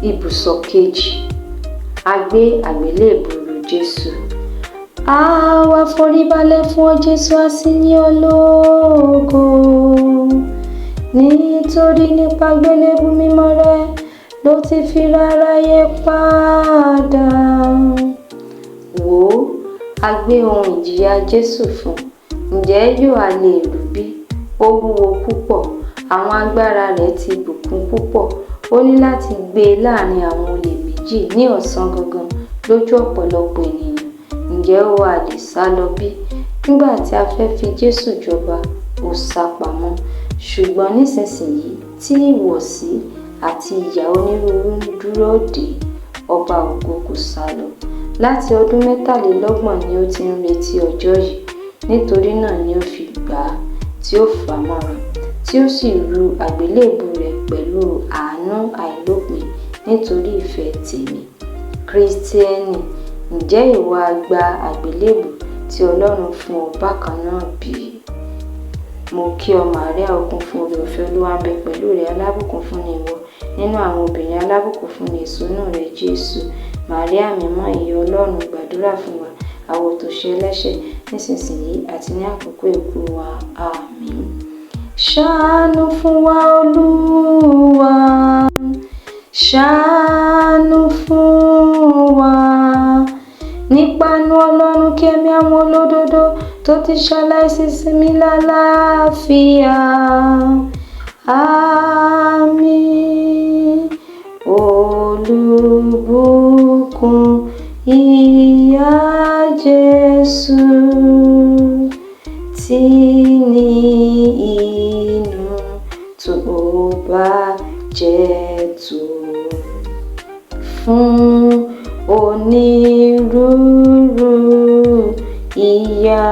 Ibùsọ̀ kejì, a gbé àgbélébùú ru Jésù. Àwa foríbalẹ̀ fún ọ Jésù, a sì yìn ọ́ lógo. Nítorí nípa àgbélébùú mímọ́ rẹ ló ti fi ra aráyé padà. Wò ó, a gbé ohun ìjìyà Jésù fún un. Ǹjẹ́ yóò ha lè rú bí? Ó wúwo púpọ̀, àwọn agbára rẹ̀ ti bùkún púpọ̀. Ó ní láti gbé e láàrin àwọn olè méjì ní ọ̀sán gangan lójú ọ̀pọ̀lọpọ̀ ènìyàn. Ǹjẹ́ ó ha lè sálọ bí? Nígbà tí a fẹ́ fi Jésù jọba, ó sá pamọ́. Ṣùgbọ́n nísinsìnyí tí ìwọ̀sí àti ìyà onírúurú ń dúró dè é, ọba ògo kò sálọ. Láti ọdún 33 ni ó ti ń retí ọjọ́ yìí. Nítorí náà ni ó fi gbà á, tí ó fà á mọ́ra, tí ó sì ru àgbélébùú rẹ̀ pẹ̀lú àánú àìlópin nítorí ìfẹ́ tèmi. Kristẹni, ǹjẹ́ ìwọ á gba àgbélébùú tí Ọlọ́run fún ọ bákan náà bí? Mo kí ọ Màríà, ó kún fún oore-ọ̀fẹ́, Olúwa ń bẹ pẹ̀lú rẹ, alábùkún fún ni ìwọ nínú àwọn obìnrin, alábùkún fún ni èso inú rẹ, Jésù. Màríà mímọ́, ìyá Ọlọ́run, gbàdúrà fún wa, àwa òtòṣì ẹlẹ́ṣẹ̀, nísinsìnyí àti ní àkókò ikú wa. Àmín. Ṣàánú fún wa, Olúwa. Ṣàánú fún wa. Nípa àánú Ọlọ́run kí ẹ̀mí àwọn olódodo tó ti ṣaláìsí sinmi lálàáfíà. Àmín. Olùbùkún ìyá Jésù tí ní inú tó bá jẹ́ tó fún onírúurú ìyà.